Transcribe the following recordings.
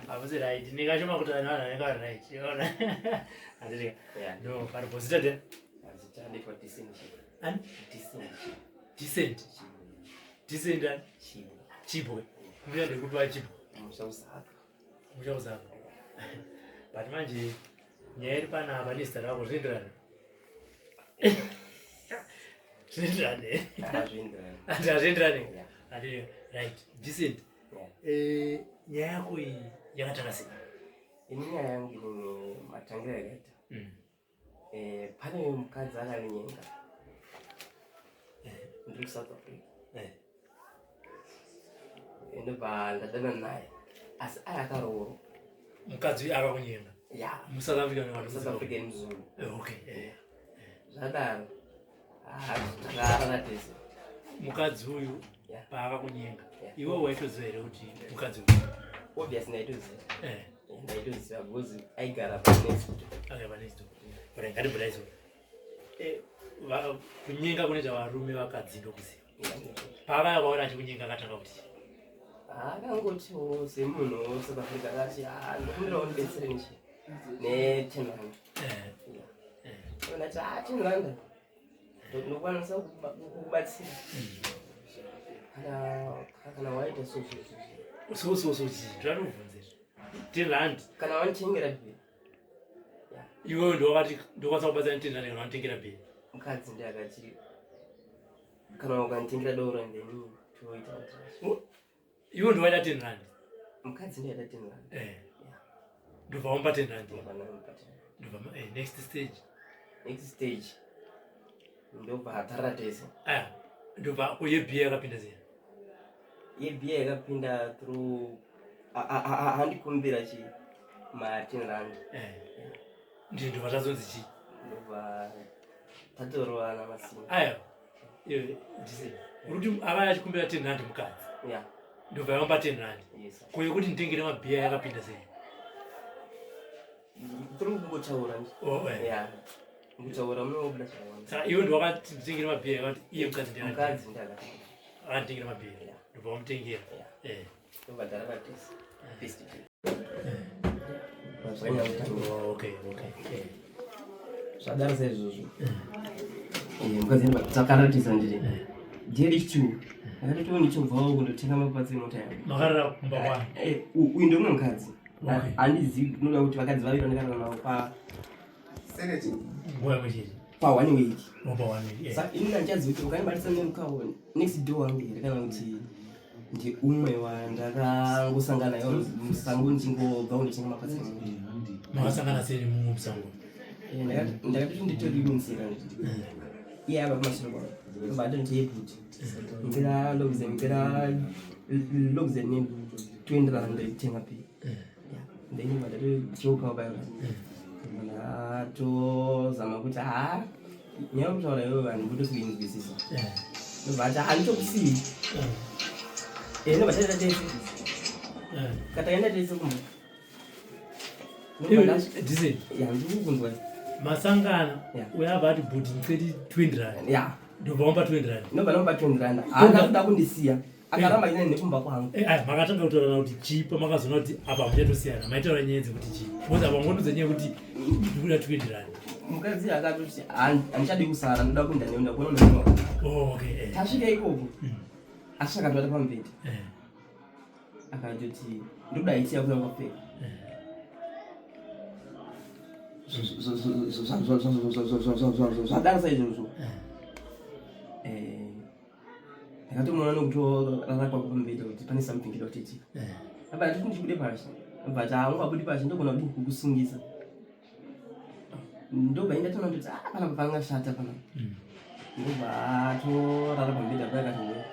Hamusi right. Ndingashoma kuti vanhu vanhu vanenge vari right. Yona. Handiti. No, paripo zita de. Zita nditwa Decent. Ani? Decent. Decent. Decent ani? Chibwe. Chibwe. Mbuya ndekupa chibwe. Musha usaka. Musha usaka. But manje nyaya iri panapa nezita rako zvinoenderana. Zvinoenderana. Hazvienderani. Hazvienderani. Yeah. Handiti. Right. Decent. Yeah. Eh, nyaya yako iyi yakatanga sei? Ini nyaya yangu ini matangira yakaita. Eh, pane mukadzi akaninyenga. Ndiri kuSouth Africa. Ndobva ndadana naye. Asi aya akaroorwa. Mukadzi uyu akakunyenga. Yeah. MuSouth Africa nevanhu South African muzulu. Okay. Zvadaro. Ah, takarara tese. Mukadzi uyu Yeah. paakakunyenga Yeah. iwe waitoziva here kuti mukadzi uyu Obviously ndaitoziva. Ndaitoziva because aigara pa next door. akaiva next door. But ngatimbodai so. Kunyenga kunoita varume vakadzi ndokuziva. Paakauya kwauri achikunyenga akatanga kuti Akangotiwo semunhu weSouth Africa akati "Ah, ndokumbirawo ndibetsere nechi ne10 rand. Ndati ah 10 rand ndokwanisa kukubatsira kana waita so so so so so so chii ndinotobvunza izvi 10 rand kana wanditengera bheri. Iwewe ndowakati ndokwanisa kubatsira ne 10 rand kana wanditengera bheri. Mukadzi ndiye akati kana ukanditengera doro and then toita kuti Iwe ndowaida 10 rand. Mukadzi ndiye aida 10 rand. Ndobva wamupa 10 rand. Ndobva ndamupa 10 rand. Ndobva next stage. Next stage ndobva tarara tese. Aya, ndobva yebhiya yakapinda sei? Yebhiya yakapinda through handikumbira chi ma 10 rand. Ndiyo ndobva tazonzi chii? Ndobva tatorovana masimba. Aya, iwe ndise. Uri kuti akaya achikumbira 10 rand mukadzi. Yeah. Ndobva yamupa 10 rand. Yes. Ko yekuti nditengere mabhiya yakapinda sei? Through kungotaura nje. Oh, eh. Yeah. Kutaura munobuda zvakawanda. Saka iwe ndowakati nditengere mabhiya yakati iye mukadzi ndiye Mukadzi ndiye akati. akanditengera mabhiya. Yeah. Ndobva wamutengera. Yeah. Ndobva tarara tese. First day. Zvakanyanya kutanga. Oh, okay, okay. Zvadaro saizvozvo. Mukadzi ndakaratidza ndiri. Dear two. Ndakati ndichobvawo kundotenga mapatsi emota yangu. Makarara kumba kwani? Uyu ndomwe mukadzi. Okay. Handizivi ndinoda kuti vakadzi vaviri vandikarara navo pa Nguva imwe chete. pa one week. Oh, pa one week. Saka ini handichazivi kuti ukandibatisa nemukawo next door wangu here kana kuti ndiumwe wandakangosangana naye musango ndichingobva kundotenga mapatsi emota. Makasangana sei nemumwe musango? Ndakatoti nditori munzira iye ava kumashure kwangu ndobva atoti yebhuti ndira lokuze ndira lokuze ne 20 rand nditenga pi then ndatojoka paya ndatozama kuti ha nyaya yekutaura iwewe vanhu votokuinzwisisa ndobva ati handitokusii ndobva taenda tese kataenda tese kumba Decent. Ndikukunzwa. Masangana Yeah. uyo abva ati bhuti ndicedi 20 rand. Yeah. Ndobva wamupa 20 rand. Ndobva ndamupa 20 rand. Haana kuda kundisiya. Akaramba aine nekumba kwangu. Aya, makatanga kutaurana kuti chii pamakazoona kuti apa muchatosiyana maitaura nyaya dzekuti chii because apa ngonudza nyaya yekuti ndikuda 20 rand. Mukadzi akatoti handichadi kusara ndoda kuenda newe ndakuona newe. Oh, okay. Tasvika ikoko. Asi akatobata pamubhedha. Akatoti ndoda heti yako yakapfeka. Zvadaro saizvozvo. Ndakatomuona nokutorara kwako pamubhedha kuti pane something ida kutoitika. Abva atoti ndichibude pasi. Abva ati haungabudi pasi ndogona kudini kukusungisa. Ndobva indatoona kuti ah panapa pangashata panapa. Ndobva atorara pamubhedha paya akati we.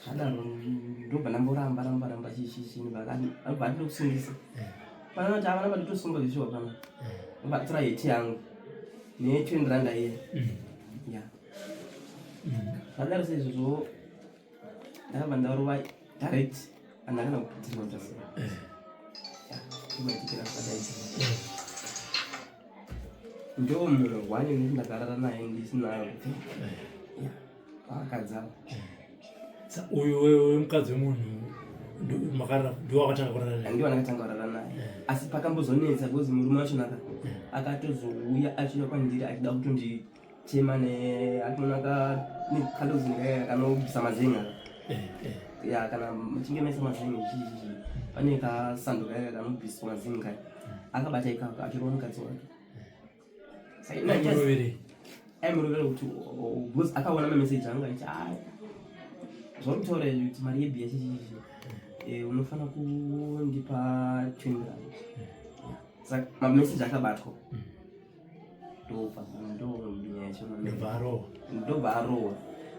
Zvadaro ndobva ndamboramba ramba ramba chii chii chii ndobva atokusungisa. Pana kuti havana pandotosungwa zvishuwa pana. Ndobva atora heti yangu ne 20 rand iye. Yeah. Zvadaro saizvozvo ndakabva ndarova direct handakana kuputirwa zvase. Ndobva itikira zvakadai. Ndo munhu one nekuti ndakarara naye ndisina kupfeka. Vakadzi ava. Uyu wemukadzi wemunhu makarara ndiwo wakatanga kurara naye? Ndiwo ndakatanga kurara naye. Asi pakambozonetsa because murume wacho naka akatozouya achiuya kwandiri achida kutondichema ne atimonaka nekalozi kanobvisa mazenga. Ya, kana muchinge maisa mazenga zhizhizhi pane kasando kaya kanobviswa mazenga kaya. Akabata ikako achirova mukadzi wake. Aimurovera kuti because akaona mameseji angu achiti a zvauri kutaura izvi kuti mari yebhiya chichichi unofanira kundipa 20 rand. Saka mameseji akabatwa, ndobva ndo nyaya yacho, ndobva arohwa.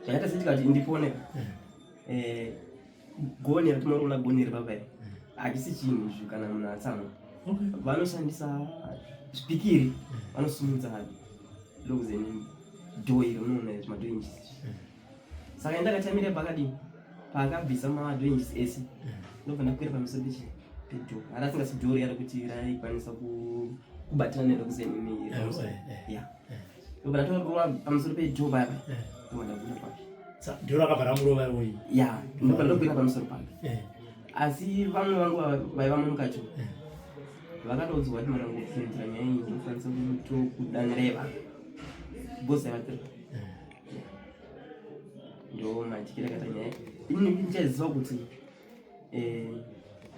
Zvakaita setikati ndipone goni ratimoriona, goni ripapai hachisi chinhu izvi. Kana munhu atsamwa, vanoshandisa zvipikiri, vanosimudza lokuzeni door iri unoona izvi madoor hinges. Saka indakatamira pakadini, paakabvisa madoor hinges ese, ndobva ndakwira pamusoro pechi pedoor. Ari asingasi door riya rekuti raikwanisa kubatana nerokuzeni, ya, ndobva ndatorova pamusoro pedoor paya, ndobva ndabuda pake. Ndo rakabva ramurova iwoyi? Ya, ndobva ndokwira pamusoro pake. Asi vamwe vangu vaiva mukati vakatoudzwa kuti manangopindira nyaya iyi, ndokwanisa kutokudanireva because aivatira. Ndo maitikira akaita nyaya ini. Ndichaziva kuti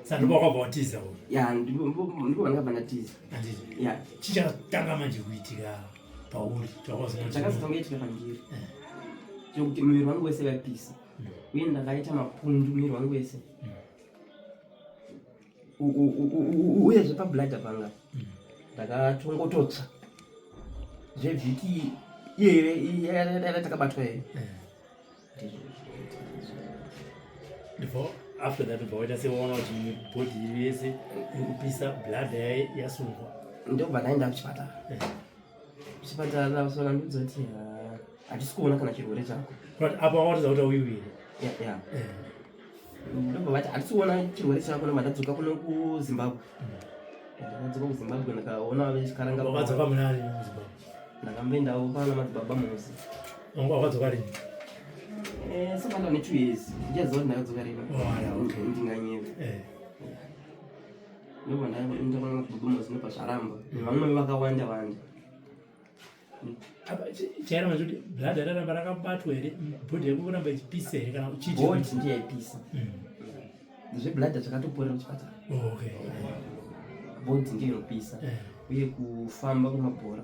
Saka ndipo wakabva watiza? Ya, ndipo vandakabva ndatiza. Ya. Chichakatanga manje kuitika pauri? Chakazotanga itika pandiri chekuti muviri wangu wese waipisa uye ndakaita mapundu muviri wangu wese, uyezve pabladder panga ndakatongototsva zvevhiki iyeyo takabatwa iyo. Ndipo after that ubva waita sewaona kuti body iri yese iri kupisa, bladder yasungwa? Ndobva ndaenda kuchipatara. Kuchipatara saka ndiudza kuti hatisi kuona kana chirwere chako. But apo wakatidza kuti auiwire? Ya, ndobva vati hatisi kuona chirwere chako. Ndobva ndadzoka kuno kuZimbabwe. Ndakadzoka kuZimbabwe, ndikaona vechikaranga. Wakadzoka munani muZimbabwe? Ndakamboendawo pana madzibaba Mozi. Wanga wakadzoka rini? Saka ne 2 years, ndichaziva kuti ndakadzoka rini. Ndinganyeva. Ndobva ndaenda pana madzibaba Mozi, ndobva zvaramba nevamwe vakawanda wanda. Chairamba chekuti bladder raramba rakabatwa here, body yako kuramba ichipisa here, kana chii? Body ndiye yaipisa. Zvebladder zvakatoporera kuchipatara. Body ndiyo inopisa uye kufamba kwemabhora.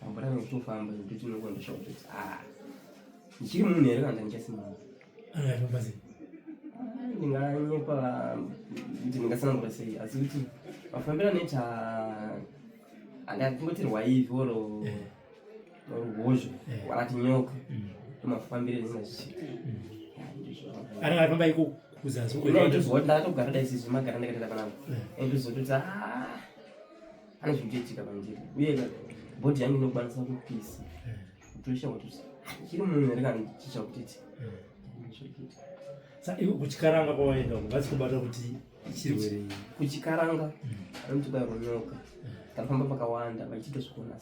Mabhora anenge kutofamba zvekuti unongondosha kutoti a ndichiri munhu here kana ndichasi munhu. Anofamba sei? Ndinganyepa kuti ndingatsanangura sei, asi kuti mafambiro anoita andingoti rwaivhi oro rwozho wakati nyoka, ndomafambiro anenge zvichiita. Anenge afamba iko kuzasi uko? Ndozwa kuti ndakatogara dai sizvi magara ndakaita panapa, ndozototi pane zvinotoitika pandiri uye body yangu inokwanisa kupisa kutosha kuti chiri munhu here kana chicha kutiti. Saka iko kuchikaranga kwawaenda uko vasi kubata kuti chirwere? Kuchikaranga anoti kwai runyoka. Takafamba pakawanda vachitosvikona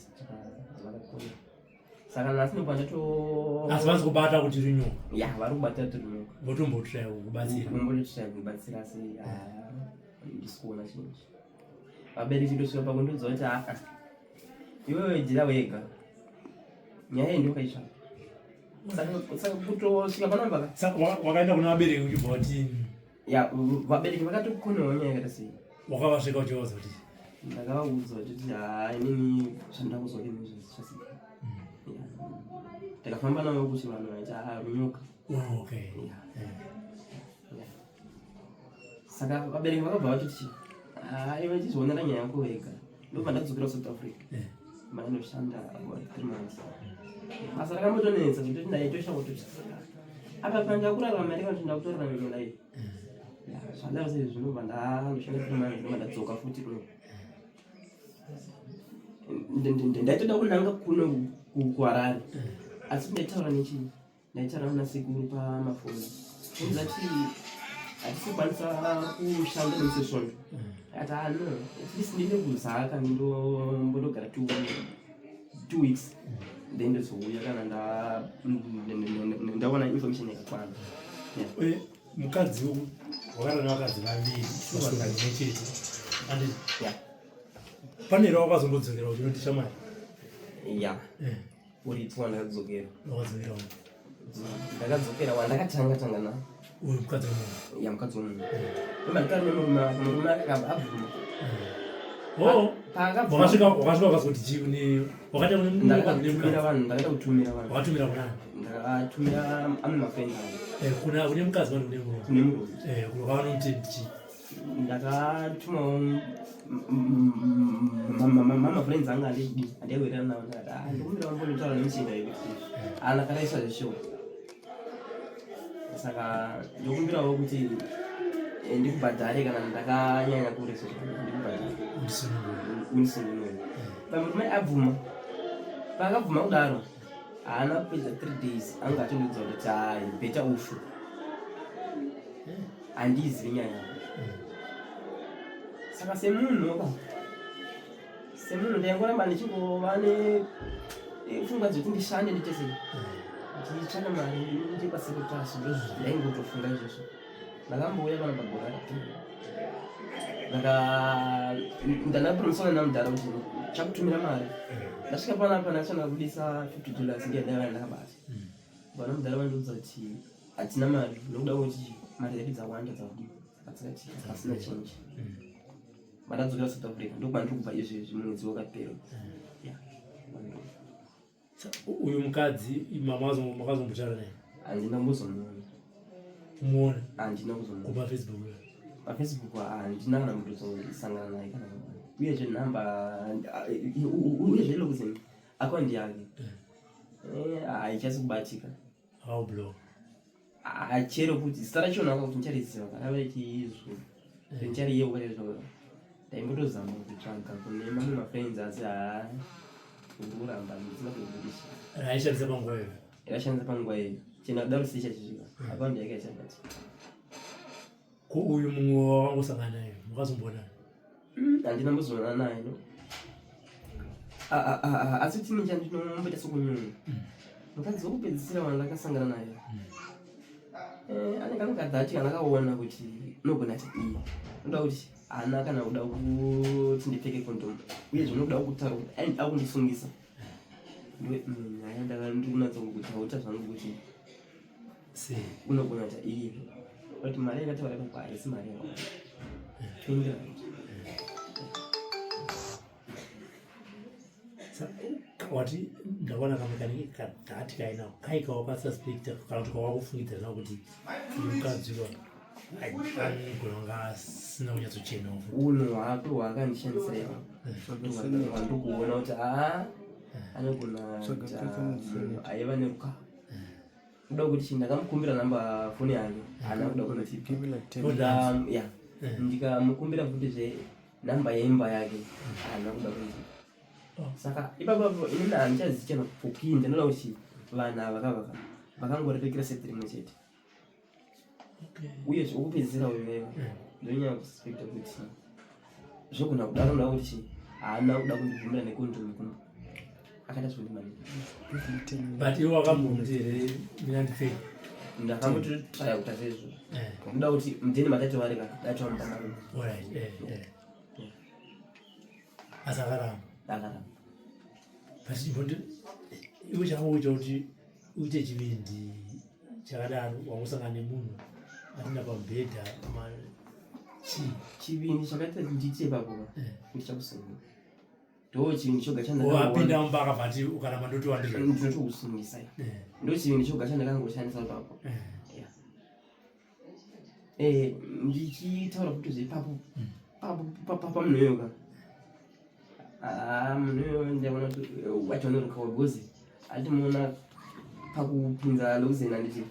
vakakona. Saka nhasi ndobva ndato Asi vasi kubata kuti runyoka? Ya, vari kubata kuti runyoka. Votombotraya kukubatsira? Votombotraya kubatsira, asi ndisi kuona chinhu. Vabereki ndosvika pakundudza kuti aa, iwewe jira wega, nyaya iyi ndokaitsvaka. Saka kutosvika panamba ka Saka wakaenda kuna vabereki uchibva wati? Ya, vabereki vakatokonewa nyaya yakaita sei. Wakavasvika uchivaudza kuti? Ndakavaudza kuti haa, inini zvandakuzwa ini zvasika. Ndakafamba navo kuti vanhu vaiti haa, runyoka. Saka vabereki vakabva vatoti haa, iwe chizvionera nyaya yako wega. Ndobva ndadzokera South Africa, mandoshanda about 3 months. Basa rakambotonetsa zvekuti ndaitosha kutoti apa panda kurarama here kana kuti ndakutorarama imwe life. Zvadaro sei, zvinobva ndandoshanda 3 months, ndobva ndadzoka futi kuno. Ndaitoda kunanga kuno kuHarare, asi ndaitaura nechii, ndaitaura nasekuru pamafoni, unzati Hatisi kukwanisa kushanda nemusi wesvondo. Akati ah no, at least ndine kuzaka ndombondogara 2 weeks, then ndozouya kana ndawana information yakakwana. Yeah. Mukadzi wakara nevakadzi vaviri pasvondo rimwe chete, and pane here wakazombodzokera uchinoti shamwari? Ya, uripo wandakadzokera. Wakadzokera? Ndakadzokera wandakatanga tanga na Uyu mukadzi wemunhu? Ya, mukadzi wemunhu. Ndikari nemurume wake, murume wake akabva abvuma. Oh. Paakabvuma Wakasvika wakazoti chii kune wakati kune Ndakatumira vanhu, ndakaita kutumira vanhu. Wakatumira kunani? Ndakatumira amwe mafriend angu. Kuna kune mukadzi wani, kune murume? Kune murume. Wakaona kuti chii? Ndakatumawo mafriends angu andidi andaiwirirana nawo. Ndakati, ah, ndikumbira vambonotaura nemuchinda yekuti ana karaiswa zveshow, saka ndokumbirawo kuti ndikubhadhare kana ndakanyanya kuresa, ndikubhadhare. Undisunungure. Undisunungure. Pamurume abvuma. Paakabvuma kudaro, haana kupedza 3 days anga atondiudza kuti hai, better ufe, handizivi nyaya yako. Saka semunhu ka, semunhu ndaingoramba ndichingova nepfungwa dzekuti ndishande, ndiite sei, nditsvake mari, ndiite pasekutasi. Ndozvindaingotofunga izvozvo. Ndakambouya pano pagore rakapera, ndanapromisana namudhara kuti chakutumira mari. Ndasvika panapa, ndachana kubudisa $50, ndiye ndaiva ndakabata. Vana mudhara vandiudza kuti hatina mari nokuda kwekuti mari dzedu dzawanda dzakadii dzakati pasina change. Mandadzokera South Africa, ndokwandiri kubva izvezvi, mwedzi wakapera. Yeah. Uyu mukadzi makazombotaura naye? Handina kumbozomuona. Kumuona? Handina kuzomuona. Kupa Facebook? PaFacebook handina kana kutozosangana naye kana kuona. Uyezve nhamba, uyezve lokuzeni akaunti yake haichasi kubatika. Akakublock? Chero kuti zita rachona kuti ndichariziva kana vachiizvo, ndichariyeuka chaizvo. Ndaimbotozama kutsvaga kune mamwe mafriends, asi haa, ndikuramba ndisina kuibudisa. Raishandisa panguva iyoyo? Yakashandisa panguva iyoyo, chena kudaro sichachisvika akaunti yake aichabati. Ko uyu mumwe wawangosangana naye, makazomboonana? Handina mbozoonana naye, no. Ah, ah, ah, ah, asi tini chandinomboita sokunyunga, mukadzi wokupedzisira wandakasangana naye anenge anokadhati kana akaona kuti unogona ati iyi unoda kuti haana kana kuda kuti ndipfeke kondomu, uye zvinoda kutaura kuti aida kundisungisa. Ndo nyaya ndaka ndikunatsa kutauta zvangu kuti Sei? Unogona kuti iyi kuti mari yakataura ipapo haisi mari yakawanda, R20. Wati ndaona kamwe kanenge kadhati kainako kaikawo kasuspecta kana kuti kawakufungidzira nako kuti uyu mukadzi wa anogona kunge asina kunyatsochenawo futi. Unhu hwake hwaakandishandisa ipapo ndikuona kuti aa, anogona kuita munhu aiva neruka kuda kuti ndakamukumbira namba foni yake, haana kuda kundipa. Ya, ndikamukumbira futi zve namba yeimba yake, haana kuda kundipa. Saka ipapapo inini handichazivi chana kupinda. Ndoda kuti vanhu ava kavaka vakangorerekera side rimwe chete. Uyezve wokupedzisira uyu veva, ndonyanya kususpecta kuti zvogona kudaro nda kuti haana kuda kundibvumira nekondomu kumba, akaita zvondimanika. But iwe wakambomuti here, mina ndipfeke? Ndakambototraya kuita seizvo ndoda kuti mudheni matati varika datiwa mumba mangu. Alright, Asi akaramba? Akaramba. But iwe changoita kuti uite chivindi chakadaro, wangosangana nemunhu atinda pamubhedha, chii? Chivindi chakaita ndiite ipapo ndichakusunga, ndo chivindi choga. Wapinda mumba akabva ati ukaramba ndotiwandira. Ndinotokusungisa, ndo chivindi choga chandakangoshandisa ipapo. Yeah. Ndichitaura kuti zvepapo pamunhu iyoyo ka, munhu iyoyo ndaona kuti wacho anorukawo because atimuona pakupinza lokuzen, handiti?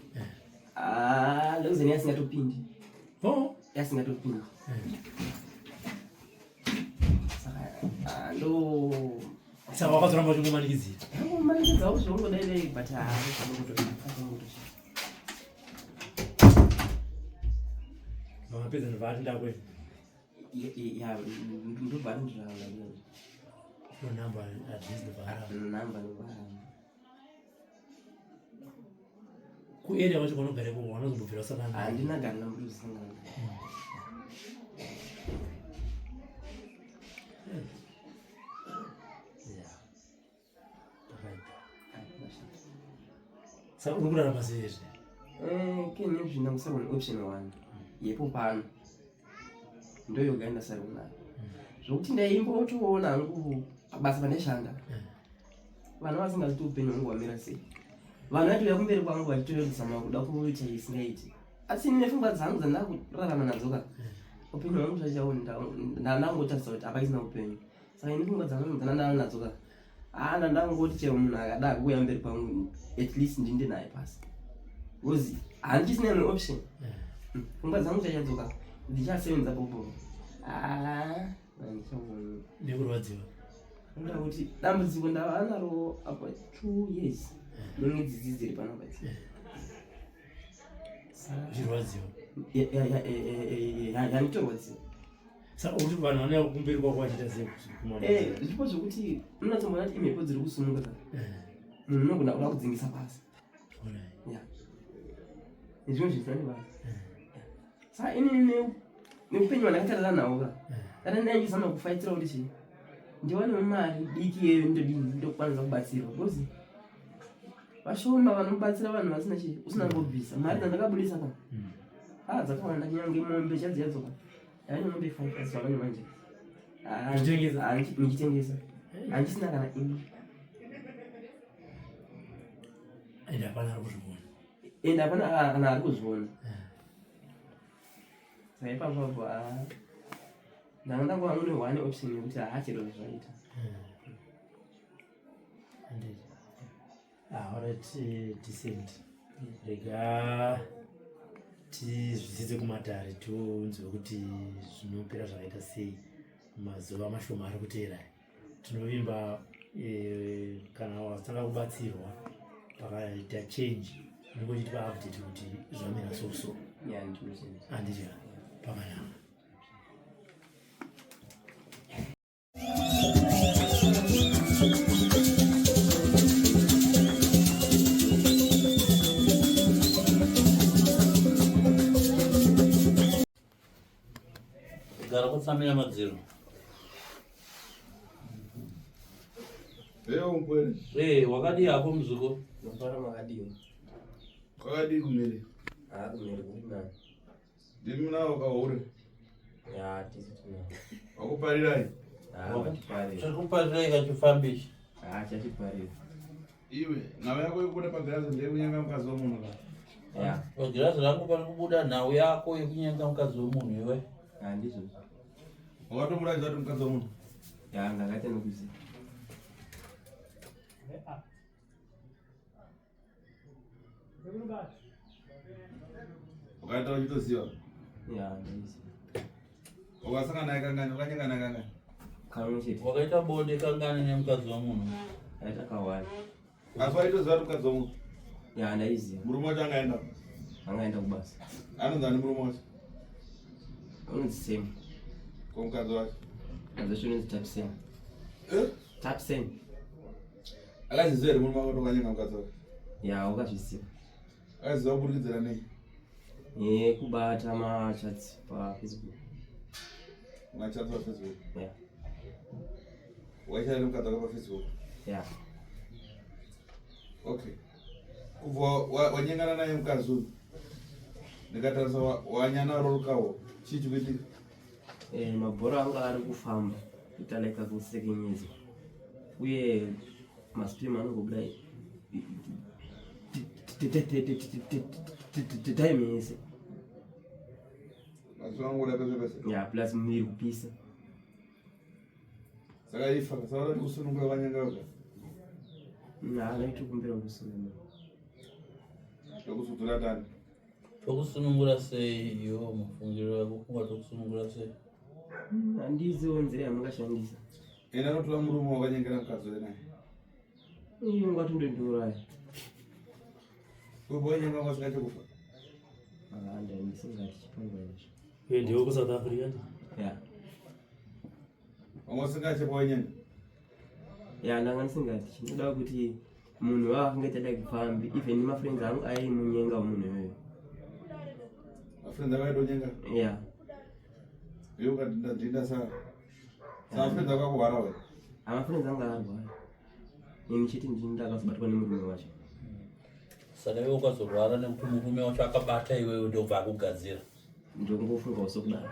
Lokuzen yasingatopindi. Yasingatopindi. Saka ndo Saka wakazoramba uchingomanikidzira? Angomanikidzawo zvongodaidai, but haa, zvangotosvika. Paakapedza ndobva ati ndakuenda. Ya, ndobva andiraura. Phone number at least ndobva aramba. Number ndobva aramba. Kuarea kwacho kwaunogara ikoko wanozombobvira usangana naye? Handina gari ndambotosangana. Yeah. Pakaipa. Saka uri kurarama sei izvi? Eh, kene zvina kusarwa neoption one yepo pano ndoyoga ndasarwa nayo zvokuti ndaimbotoona hangu pabasa pandaishanda vanhu vasingazi kuti upenyu hwangu hwamira sei vanhu vaitouya kumberi kwangu vachitoyozama kuda kuita isingaiti asi ini nepfungwa dzangu dzandakurarama nadzo ka upenyu hwangu zvachawo ndandangotarisa kuti hapaisina upenyu saka ini pfungwa dzangu dzandandaa nadzo ka haa ndandangoti chero munhu akada kuuya mberi kwangu at least ndinde naye pasi because handichisina imwe option pfungwa dzangu chachadzoka dzichasevenza bobo haa handichaoni Nekurwadziwa. Ndoda kuti dambudziko ndava naro apa 2 years nemwedzi dzidzi dziri panapa idzi. Uchirwadziwa. Yanditorwadziwa. Saka uri vanhu vanouya kumberi kwako vachiita sei kumana? Eh, zvipo zvekuti unotomboona kuti imhepo dziri kusumuka ka. Munhu unogona kuda kudzingisa pasi. Alright. Ya. Nezvimwe zvisina nebasa. Saka inini neupenyu hwandakatarira nawo ka. Kana ndaingizama kufaitira kuti chii ndiwanewo mari diki iyeyo ndodini ndokwanisa kubatsirwa because vashoma vanobatsira vanhu vasina chii usina ngobvisa mari dzandakabudisa ka ah dzakawanda kunyange mombe chadziya dzoka ndaine mombe 5 asi zvamanje manje Ah, Uchitengesa? ah, ndichitengesa handisina kana imwe Ende hapana ari kuzviona. ende hapana kana ari kuzviona saka ipapo apo ah, ndanga ndangova une one option yekuti haa chero zvaita. Handiti. Ah, alright, decent. Rega tizvidzidze kumatare tionzwe kuti zvinopera zvakaita sei mazuva mashoma ari kuteera. Tinovimba kana watanga kubatsirwa pakaita change unenge uchitipa update kuti zvamira so so. Yeah, ndinotenda. Handiti pakanaka. Gara kutsamira madziro. Eyo mkwere. Eh, wakadii hako muzuko? Mafara makadii? Kwakadii kumiri? Ah, kumiri kuri nani. Ndimi munawo kahure. Ya, tisu tinawo. Wakuparirai? Ah, watiparira. Chakuparirai kachifambi ichi. Ah, chatiparira. Iwe, nhau yako yekubuda pagirazi ndeyekunyenga mukadzi wemunhu ka? Ya. Pagirazi rangu pari kubuda nhau yako yekunyenga mukadzi wemunhu iwe. Ah, ndizvo. Wakatomuratidza kuti mukadzi wemunhu? Ya, ndakaita nekuziva. Wakaita uchitoziva? Ya, ndaiziva. Wakasangana naye kangani? Wakanyenga naye kangani? Kamwe chete. Wakaita bonde kangani nemukadzi wemunhu? Akaita kawani. Asi waitoziva kuti mukadzi wemunhu? Ya, ndaiziva. Murume wacho angaenda? Angaenda kubasa. Anonzi ani murume wacho? Unonzi Sam. Ko mukadzi wacho? Mukadzi wacho unonzi Tapsen. Eh? Tapsen. Akazviziva here murume wako kuti wakanyenga mukadzi wake? Ya, wakazviziva. Akaziva kuburikidzira nei? Nekubata machats paFacebook. Machats paFacebook? Ya. Waishanda nemukadzi wake paFacebook? Ya. Okay. Kubva wanyengana naye mukadzi uyu ndikatarisa wanyana rorukawo chii chikuitika? Eh, mabhora angu ari kufamba kuita like kakusekenyedzwa uye maspeam anongobuda time yese. Maspeam anongobuda pese pese? Ya, plus muviri kupisa. Saka ifa, saka uri kusunungura vanyanga vega? Ndaitokumbira kusunungura. Tokusudzura tani? Tokusunungura sei iwo mafungiro ako kunga tokusunungura sei? Handiziwo nzira yamungashandisa. Enda notora murume wakanyengera mukadzi uye naye. Iye ungatondondiuraya. Kupo wanyenga wasingache kufa? Ah, ndandisingati chipango izvo. Iwe ndiwe kuSouth Africa ndi? Ya. Wanga usingatye pawanyenga? Ya, ndanga ndisingati. Chinoda kuti munhu wakangaita like pfambi, even mafriends angu aimunyenga munhu iyoyo. Mafriends ako aitonyenga? Ya. Iwe ukati ndinda sara. Saka mafriends ako akurwara wewe? Mafriends angu arwara. Ini chete ndini ndakazobatwa nemurume wacho. Saka iwe ukazorwara nekuti murume wacho akabata iwewe ndobva akugadzira. Ndongofungawo sokudaro.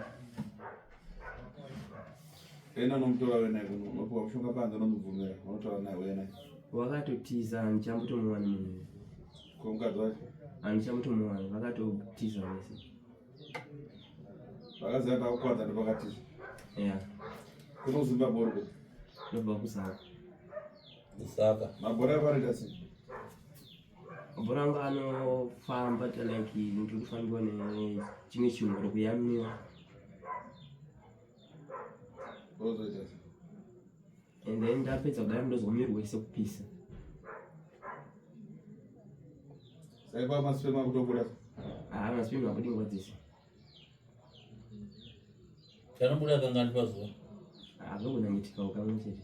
Ena unomutora uye naye kuno, unopiwa mushonga panze unomubvumira, unotaura naye uye naye. Wakatotiza handichambotomuwani munhu uyu. Ko mukadzi wacho? Handichambotomuwani, vakatotiza vese. Vakaziva kuti akukwadza ndopakatiza. Yeah. Kuno kuZimbabwe uri kupi? Ndobva kuSaka. Kusaka. Mabhora ako anoita sei? Mabhora angu anofamba like ndiri kufambiwa nechimwe chinhu uri kuyamiwa. Unozoita sei? And then ndapedza kudaro ndozwa muviri wese kupisa. Saka ipapo masipemu akutobuda. Ah, masipemu akudi nguva dzese. Chanobuda kangani pazuva? Ah, zvinogona kuitikawo kamwe chete.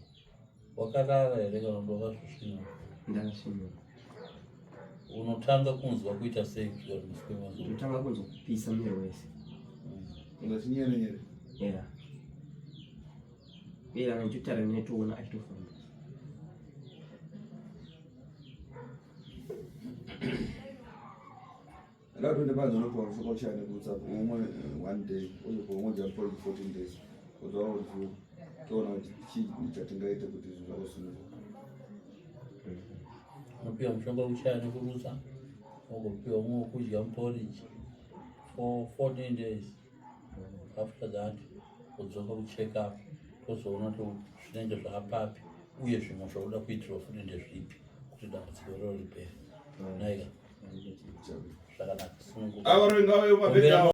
Wakarara here kana kuti wakasvisvinura? Ndakasvinura. Unotanga kunzwa kuita sei kusvika kuti muswe mazuva? Ndotanga kunzwa kupisa muviri wese. Kunzwa chinyerenyere. Yeah. Uye kana ndichitaura netoona achitofamba. Enda kutoende panze unopiwa mushonga uchaya nekutsa umwe eh, one day uzopiwa umwe jam for 14 days udzawa kuti toona kuti chii chatingaite kuti zvinhu zvako zvisununguke. Unopiwa mushonga wekuchaya nekurutsa, wogopiwa umwe wekudya muporridge for 14 days. After that wodzoka kucheck up tozoona kuti zvinenge zvaapapi uye zvimwe zvauda kuitirwa futi ndezvipi kuti dambudziko iroro ripere. Naika zvakanaka sununguka. Ava ringawe mabhedha.